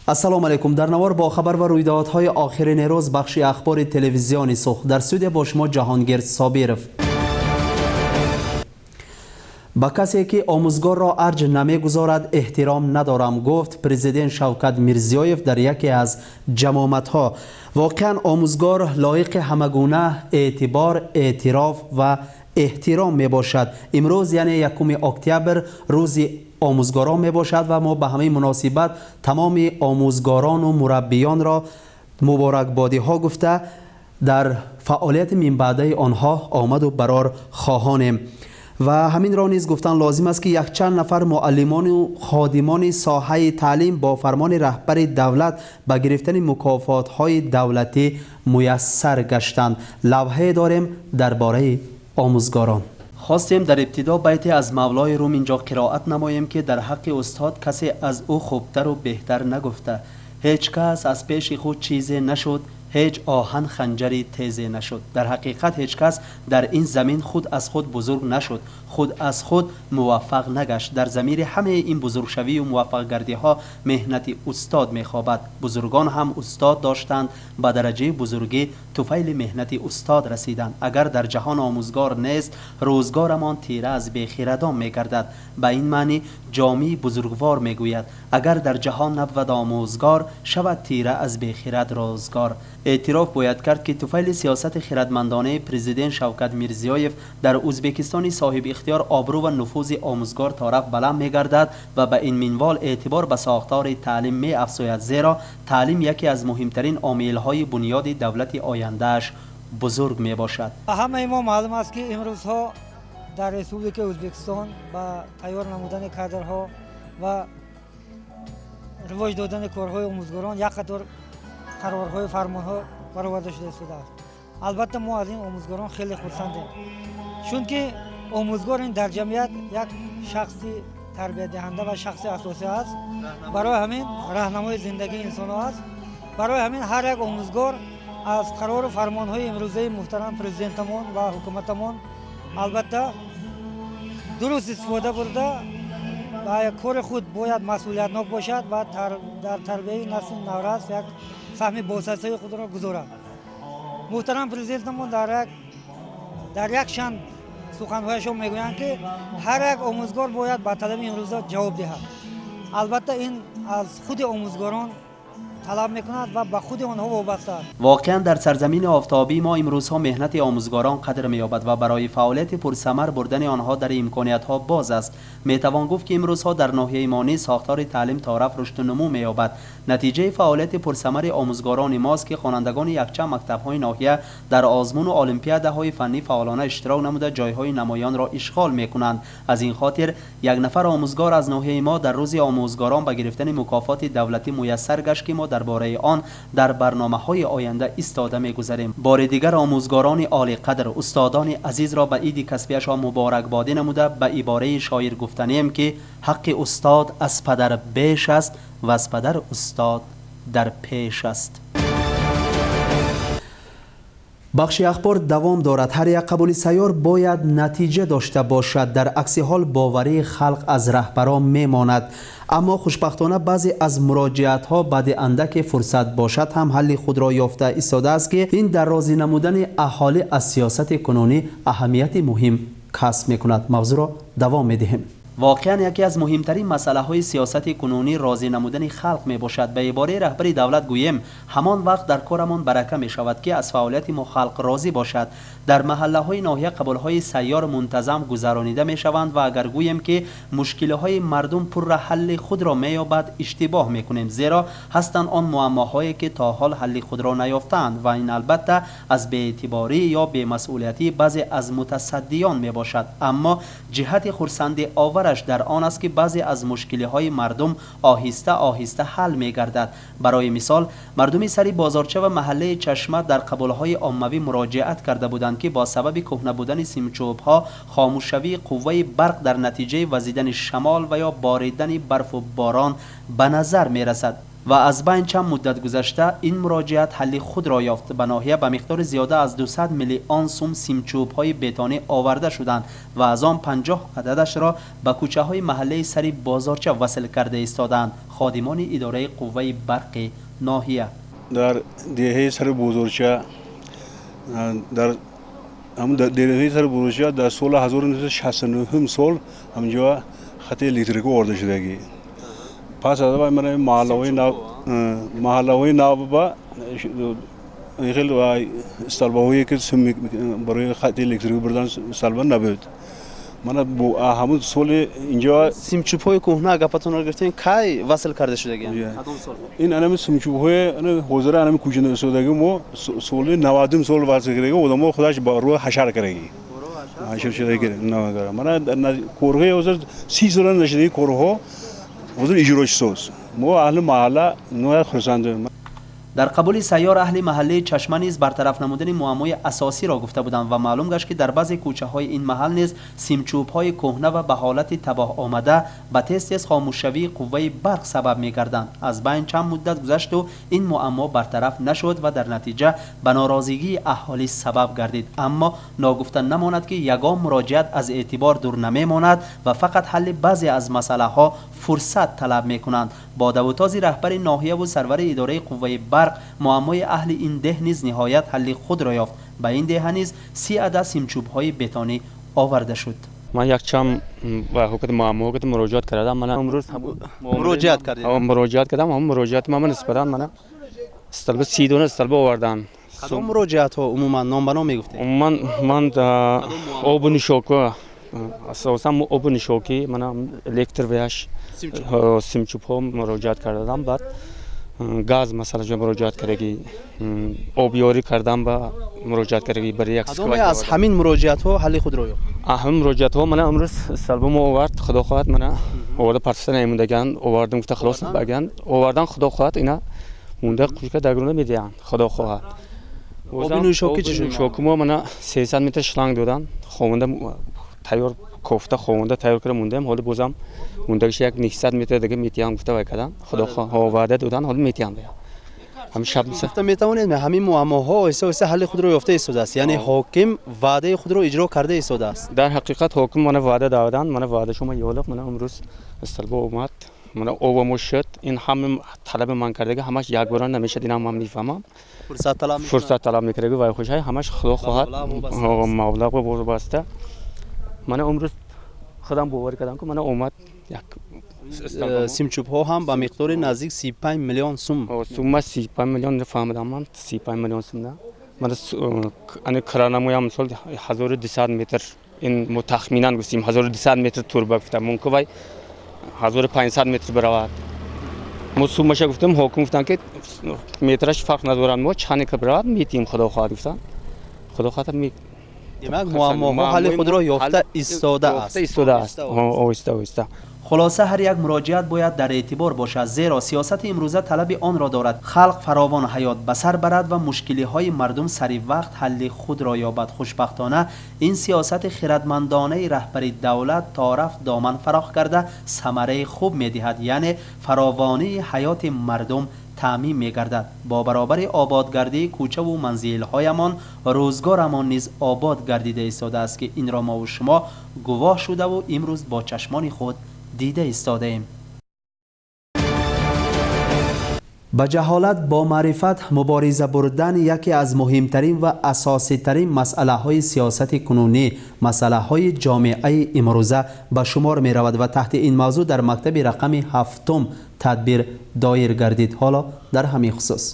Ассалому алайкум. Дар навор бо хабар ва рӯйдодҳои охирини рӯз бахши ахбори телевизиони Суғд. Дар студия бо шумо Ҷаҳонгир Собиров. Ба касе ки омӯзгорро арҷ намегузорад, эҳтиром надорам, гуфт президент Шавкат Мирзиёев дар яке аз ҷамоматҳо. Воқеан, омӯзгор лоиқи ҳамагуна эътибор, эътироф ва эҳтиром мебошад. Имрӯз, яъне 1 октябр, рӯзи омӯзгорон мебошад ва мо ба ҳамаи муносибат тамоми омӯзгорону мураббиёнро муборакбодиҳо гуфта, дар фаъолияти минбаъдаи онҳо омаду барор хоҳонем. Ва ҳаминро низ гуфтан лозим аст, ки якчанд нафар муаллимону ходимони соҳаи таълим бо фармони раҳбари давлат ба гирифтани мукофотҳои давлатӣ муяссар гаштанд. Лавҳае дорем дар бораи омӯзгорон. Хостем дар ибтидо байте аз Мавлои Рум инҷо қироат намоем, ки дар ҳаққи устод касе аз ӯ хубтару беҳтар нагуфта: «Ҳеҷ кас аз пеши худ чизе нашуд, ҳеҷ оҳан ханҷари тезе нашуд». Дар ҳақиқат, ҳеҷ кас дар ин замин худ аз худ бузург нашуд, худ аз худ муваффақ нагашт. Дар замири ҳамаи ин бузургшавию муваффақгардиҳо меҳнати устод мехобад. Бузургон ҳам устод доштанд, ба дараҷаи бузургӣ туфайли меҳнати устод расиданд. Агар дар ҷаҳон омӯзгор нест, рӯзгорамон тира аз бехирадон мегардад. Ба ин маънӣ Ҷомии бузургвор мегӯяд: «Агар дар ҷаҳон набвад омӯзгор, шавад тира аз бехирад рӯзгор». Эътироф бояд кард, ки туфайли сиёсати хирадмандонаи президент Шавкат Мирзиёев дар Ӯзбекистони соҳибихтиёр обрӯ ва нуфузи омӯзгор торафт баланд мегардад ва ба ин минвол эътибор ба сохтори таълим меафзояд, зеро таълим яке аз муҳимтарин омилҳои бунёди давлати ояндааш бузург мебошад. Ҳамаи мо маълум аст, ки имрӯзҳо дар Республикаи Ӯзбекистон ба тайёр намудани кадрҳо ва ривоҷ додани корҳои омӯзгорон як қатор қарорҳои фармонҳо бароварда шуда истодааст. Албатта, мо аз ин омӯзгорон хеле хурсандем, чунки омӯзгор ин дар ҷамъият як шахси тарбиятдиҳанда ва шахси асосӣ аст. Барои ҳамин раҳнамои зиндагии инсонҳо аст. Барои ҳамин ҳар як омӯзгор аз қарору фармонҳои имрӯзаи муҳтарам президентамон ва ҳукуматамон, албатта, дуруст истифода бурда, ба кори худ бояд масъулиятнок бошад ва дар тарбияи насли наврас як саҳми босазои худро гузорад. Муҳтарам президентамон дар як чанд суханҳояшон мегӯянд, ки ҳар як омӯзгор бояд ба талаби имрӯза ҷавоб диҳад. Албатта, ин аз худи омӯзгорон талаб мекунад ва ба худи онҳо вобаста аст. Воқеан, дар сарзамини офтобии мо имрӯзҳо меҳнати омӯзгорон қадр меёбад ва барои фаъолияти пурсамар бурдани онҳо дар имкониятҳо боз аст. Метавон гуфт, ки имрӯзҳо дар ноҳияи мо низ сохтори таълим торафт рушду нумӯ меёбад. Натиҷаи фаъолияти пурсамари омӯзгорони мост, ки хонандагони якчанд мактабҳои ноҳия дар озмуну олимпиадаҳои фаннӣ фаъолона иштирок намуда, ҷойҳои намоёнро ишғол мекунанд. Аз ин хотир як нафар омӯзгор аз ноҳияи мо дар рӯзи омӯзгорон ба гирифтани мукофоти давлатӣ муяссар гашт, ки мо дар бораи он дар барномаҳои оянда истода мегузарем. Бори дигар омӯзгорони олиқадр, устодони азизро ба иди касбияшон муборакбодӣ намуда, ба ибораи шоир гуфтанем, ки ҳаққи устод аз падар беш аст ва аз падар устод дар пеш аст. Бахши ахбор давом дорад. Ҳар як қабули сайёр бояд натиҷа дошта бошад, дар акси ҳол боварии халқ аз раҳбарон мемонад. Аммо хушбахтона, баъзе аз муроҷиатҳо баъди андаке фурсат бошад ҳам ҳалли худро ёфта истодааст, ки ин дар розӣ намудани аҳолӣ аз сиёсати кунунӣ аҳамияти муҳим касб мекунад. Мавзӯъро давом медиҳем. Воқеан, яке аз муҳимтарин масъалаҳои сиёсати кунунӣ розӣ намудани халқ мебошад. Ба ибораи раҳбари давлат гӯем, ҳамон вақт дар корамон барака мешавад, ки аз фаъолияти мо халқ розӣ бошад. Дар маҳаллаҳои ноҳия қабулҳои сайёр мунтазам гузаронида мешаванд ва агар гӯем, ки мушкилиҳои мардум пурра ҳалли худро меёбад, иштибоҳ мекунем, зеро ҳастанд он муаммоҳое, ки то ҳол ҳалли худро наёфтаанд ва ин, албатта, аз беэътиборӣ ё бемасъулиятии баъзе аз мутасаддиён мебошад. Аммо ҷиҳати хурсандиовараш дар он аст, ки баъзе аз мушкилиҳои мардум оҳиста оҳиста ҳал мегардад. Барои мисол, мардуми сари бозорча ва маҳаллаи Чашма дар қабулҳои оммавӣ муроҷиат карда буданд, ки бо сабаби кӯҳна будани симчӯбҳо хомӯшшавии қувваи барқ дар натиҷаи вазидани шамол ва ё боридани барфу борон ба назар мерасад. Ва аз байн чанд муддат гузашта ин муроҷиат ҳалли худро ёфт. Ба ноҳия ба миқдори зиёда аз 200 миллион сум симчӯбҳои бетонӣ оварда шуданд ва аз он 50 ададашро ба кӯчаҳои маҳаллаи сари бозорча васл карда истодаанд ходимони идораи қувваи барқи ноҳия. Дар деҳаи сари бозорча, дар деҳаи сари бозорча дар соли 1969 сол ҳамҷо хати электрикӣ оварда шудагӣ. Пас аз он ман маҳаллаҳои нав ба хел столбаҳое ки барои хати электрикӣ бурдан столба набуд. Мана ҳамун соли инҷо симчӯбҳои кӯҳна гапатонро гирифтем, кай васл карда шудагианд? Ин анами симчӯбҳои ҳозира анами кӯчина истодаги мо соли 90 сол васл кардаги, одамо худаш ба рӯи ҳашар кардаги. Ҳашар шудаги. Мана корҳои ҳозир 30 сола нашудаги корҳо ҳозир иҷро шудааст. Мо аҳли маҳалла ниҳоят хурсандем. Дар қабули сайёр аҳли маҳаллаи Чашма низ бартараф намудани муаммои асосиро гуфта буданд ва маълум гашт, ки дар баъзе кӯчаҳои ин маҳал низ симчӯбҳои кӯҳна ва ба ҳолати табоҳ омада ба тез-тез хомӯшшавии қувваи барқ сабаб мегарданд. Аз байн чанд муддат гузашту ин муаммо бартараф нашуд ва дар натиҷа ба норозигии аҳолӣ сабаб гардид. Аммо ногуфта намонад, ки ягон муроҷиат аз эътибор дур намемонад ва фақат ҳалли баъзе аз масъалаҳо фурсат талаб мекунанд. Бо давутози раҳбари ноҳияву сарвари идораи қувваи барқ муаммои аҳли ин деҳ низ ниҳоят ҳалли худро ёфт. Ба ин деҳа низ 30 адад симчӯбҳои бетонӣ оварда шуд. Ман якчанд ба ҳукумати муаммо муроҷиат кардам. Ман имрӯз муроҷиат кардед? Муроҷиат кардам. Ҳам муроҷиат ман нисбатан мана столба 30 дона столба овардан. Кадом муроҷиатҳо умуман ном ба ном мегуфтед? Умуман ман обу нишока, асосан обу нишокӣ, мана электр ваяш симчӯбҳо муроҷиат кардам. Баъд газ масалан ҷо муроҷиат кардаги, обёрӣ кардам ба муроҷиат кардаги барои як кадоме аз ҳамин муроҷиатҳо ҳалли худро ёфт? Ҳамин муроҷиатҳо мана имрӯз столба мо овард, худо хоҳад мана оварда партофта намондаган, овардам гуфта халос баган, овардан худо хоҳад ина монда қушка дагруна медиҳанд, худо хоҳад. Оби нӯшокӣ чӣ шуд? Нӯшокӣ мо мана 300 метр шланг додан, ховонда тайёр кофта ховонда тайёр карда мондаем, ҳоло бозам мондагиша як 900 метр дига метиҳам гуфта вай кардан, худо хоҳад ваъда додан, ҳоло метиҳам бая. Ҳамин шаб гуфта метавонед ҳамин муаммоҳо оҳиста оҳиста ҳалли худро ёфта истодааст, яъне ҳоким ваъдаи худро иҷро карда истодааст. Дар ҳақиқат ҳоким мана ваъда додан, мана ваъда шумо ёлиқ, мана имрӯз столба омад, мана обамо шуд. Ин ҳама талаби ман кардаги ҳамаш якбора намешад, инам ман мефаҳмам. Фурсат талаб мекардаги вай хушай ҳамаш худо хоҳад маблағ вобаста. Мана имрӯз худам боварӣ кардам, ки мана омад як симчӯбҳо ҳам ба миқдори наздик 35 миллион сум. Сумма 35 миллион фаҳмидам ман, 35 миллион сум на. Мана ани кранамоям мисол 1200 метр, ин мо тахминан гуфтем 1200 метр турба гуфтам, мумкин вай 1500 метр биравад. Мо суммаша гуфтем, ҳоким гуфтанд, ки метраш фарқ надорад, мо чанд ки биравад метиҳем, худо хоҳад гуфтанд. Худо хоҳад Демак муаммоҳо ҳалли худро ёфта истодааст. Истодааст. Оҳиста оҳиста. Хулоса ҳар як муроҷиат бояд дар эътибор бошад, зеро сиёсати имрӯза талаби онро дорад. Халқ фаровон ҳаёт ба сар барад ва мушкилиҳои мардум сари вақт ҳалли худро ёбад. Хушбахтона ин сиёсати хирадмандонаи раҳбари давлат то рафт доман фарох карда самараи хуб медиҳад, яъне фаровонии ҳаёти мардум таъмин мегардад. Бо баробари ободгардии кӯчаву манзилҳоямон рӯзгорамон низ обод гардида истодааст, ки инро мову шумо гувоҳ шудаву имрӯз бо чашмони худ дида истодаем. Ба ҷаҳолат бо маърифат мубориза бурдан яке аз муҳимтарин ва асоситарин масъалаҳои сиёсати кунунӣ, масъалаҳои ҷомеаи имрӯза ба шумор меравад ва таҳти ин мавзӯъ дар мактаби рақами 7 тадбир доир гардид. Ҳоло дар ҳамин хусус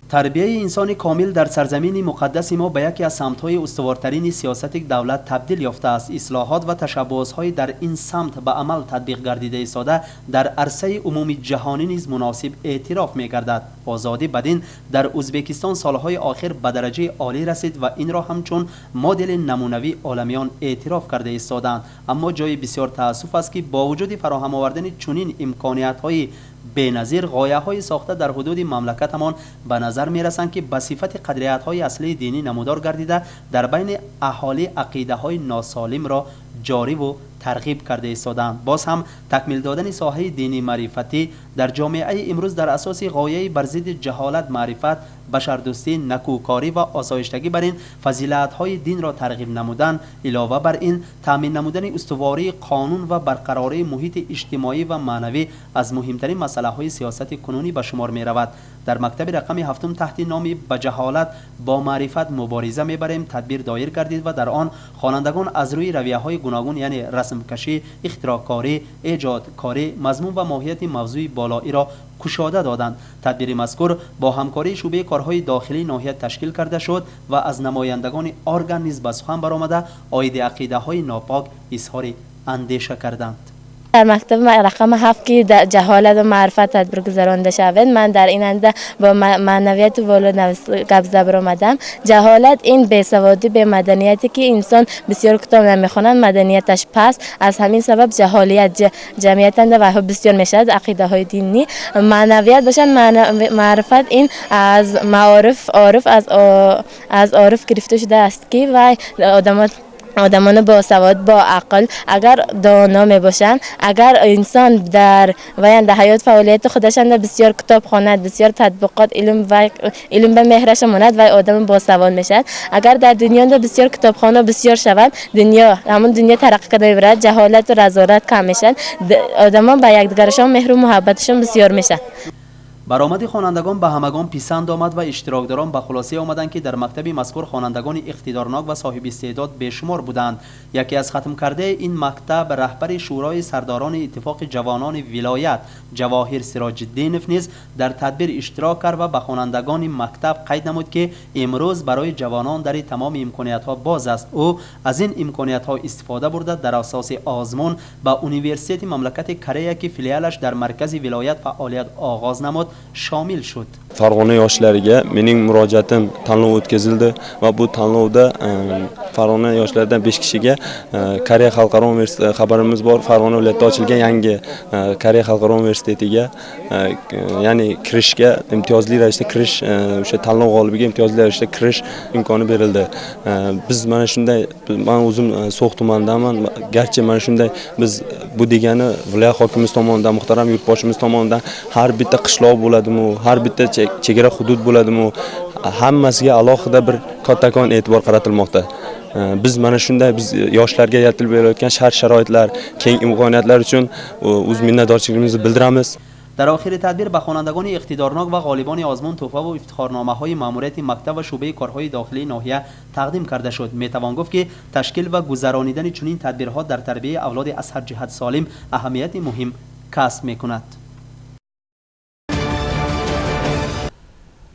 тарбияи инсони комил дар сарзамини муқаддаси мо ба яке аз самтҳои устувортарини сиёсати давлат табдил ёфтааст. Ислоҳот ва ташаббусҳои дар ин самт ба амал татбиқ гардида истода дар арсаи умуми ҷаҳонӣ низ муносиб эътироф мегардад. Озодӣ ба дин дар Ӯзбекистон солҳои охир ба дараҷаи олӣ расид ва инро ҳамчун модели намунавии оламиён эътироф карда истодаанд. Аммо ҷои бисёр таассуф аст, ки бо вуҷуди фароҳам овардани чунин имкониятҳои беназир ғояҳои сохта дар ҳудуди мамлакатамон ба назар мерасанд, ки ба сифати қадриятҳои аслии динӣ намудор гардида дар байни аҳолӣ ақидаҳои носолимро ҷориву тарғиб карда истодаанд. Боз ҳам такмил додани соҳаи динӣ маърифатӣ Дар ҷомеаи имрӯз дар асоси ғояи бар зидди ҷаҳолат маърифат, башардӯстӣ, накӯкорӣ ва осоиштагӣ бар ин фазилатҳои динро тарғиб намудан, илова бар ин таъмин намудани устувории қонун ва барқарории муҳити иҷтимоӣ ва маънавӣ аз муҳимтарин масъалаҳои сиёсати кунунӣ ба шумор меравад. Дар мактаби рақами ҳафтум таҳти номи ба ҷаҳолат бо маърифат мубориза мебарем тадбир доир гардид ва дар он хонандагон аз рӯи равияҳои гуногун, яъне расмкашӣ, ихтироъкорӣ, эҷодкорӣ, мазмун ва моҳияти мавзӯи болоиро кушода доданд. Тадбири мазкур бо ҳамкории шӯъбаи корҳои дохилии ноҳия ташкил карда шуд ва аз намояндагони орган низ ба сухан баромада оиди ақидаҳои нопок изҳори андеша карданд. Дар мактаб рақами 7 ки ҷаҳолат ва маърифат тадбир гузаронда шавад, ман дар ин анда бо маънавияти воло гап зада баромадам. Ҷаҳолат ин бесаводӣ, бемаданияте ки инсон бисёр китоб намехонад, маданияташ паст. Аз ҳамин сабаб ҷаҳолият ҷамъият анда вайҳо бисёр мешавад, ақидаҳои динӣ. Маънавият бошад, маърифат ин аз маориф, ориф аз ориф гирифта шудааст ки вай одамони босавод, бо ақл, агар доно мебошанд, агар инсон дар ваянда ҳаёт фаъолияти худашанда бисёр китоб хонад, бисёр татбиқот илм ва илм ба меҳраша монад, вай одами босавод мешавад. Агар дар дунёнда бисёр китобхона бисёр шавад, дунё ҳамон дунё тараққӣ карда мебарад, ҷаҳолату разорат кам мешавад, одамон ба якдигарашон меҳру муҳаббаташон бисёр мешавад. Баромади хонандагон ба ҳамагон писанд омад ва иштирокдорон ба хулосае омаданд, ки дар мактаби мазкур хонандагони иқтидорнок ва соҳиби истеъдод бешумор буданд. Яке аз хатмкардаи ин мактаб, раҳбари шӯрои сардорони иттифоқи ҷавонони вилоят Ҷавоҳир Сироҷиддинов низ дар тадбир иштирок кард ва ба хонандагони мактаб қайд намуд, ки имрӯз барои ҷавонон дари тамоми имкониятҳо боз аст. Ӯ аз ин имкониятҳо истифода бурда дар асоси озмун ба университети мамлакати Корея, ки филиалаш дар маркази вилоят фаъолият оғоз намуд, шомил шуд. Farg'ona yoshlariga mening murojaatim tanlov o'tkazildi va bu tanlovda Farg'ona yoshlaridan 5 kishiga Koreya xalqaro universiteti, xabarimiz bor, Farg'ona viloyatida ochilgan yangi Koreya xalqaro universitetiga, ya'ni kirishga imtiyozli ravishda kirish, o'sha tanlov g'olibiga imtiyozli ravishda kirish imkoni berildi. Biz mana shunday, men o'zim So'x tumanidaman, garchi mana shunday biz bu degani viloyat hokimimiz tomonidan, muhtaram yurtboshimiz tomonidan har bitta qishloq bo'ladimi, har bitta chegara hudud bo'ladimi, hammasiga alohida bir kattakon e'tibor qaratilmoqda. Biz mana shunday biz yoshlarga yaratilib berilayotgan shart-sharoitlar, keng imkoniyatlar uchun o'z minnatdorchiligimizni bildiramiz. Дар охири тадбир ба хонандагони иқтидорнок ва ғолибони озмун тӯҳфаву ифтихорномаҳои маъмурияти мактаб ва шӯъбаи корҳои дохилии ноҳия тақдим карда шуд. Метавон гуфт, ки ташкил ва гузаронидани чунин тадбирҳо дар тарбияи авлоди аз ҳар ҷиҳат солим аҳамияти муҳим касб мекунад.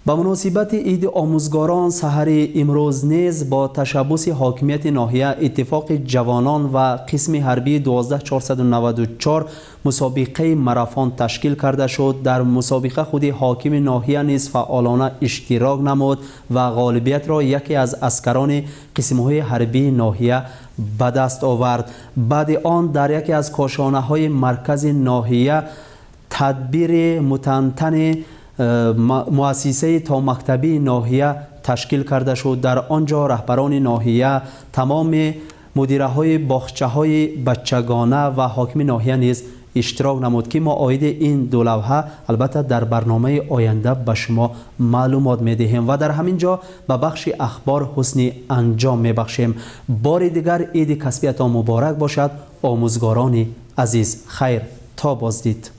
Ба муносибати иди омӯзгорон саҳари имрӯз низ бо ташаббуси ҳокимияти ноҳия, иттифоқи ҷавонон ва қисми ҳарбии 12494 мусобиқаи марафон ташкил карда шуд. Дар мусобиқа худи ҳокими ноҳия низ фаъолона иштирок намуд ва ғолибиятро яке аз аскарони қисмҳои ҳарбии ноҳия ба даст овард. Баъди он дар яке аз кошонаҳои маркази ноҳия тадбири мутантани муассисаи томактабии ноҳия ташкил карда шуд. Дар он ҷо раҳбарони ноҳия, тамоми мудираҳои боғчаҳои бачагона ва ҳокими ноҳия низ иштирок намуд, ки мо оиди ин ду лавҳа албатта дар барномаи оянда ба шумо маълумот медиҳем ва дар ҳамин ҷо ба бахши ахбор ҳусни анҷом мебахшем. Бори дигар иди касбиятон муборак бошад, омӯзгорони азиз. Хайр, то боздид.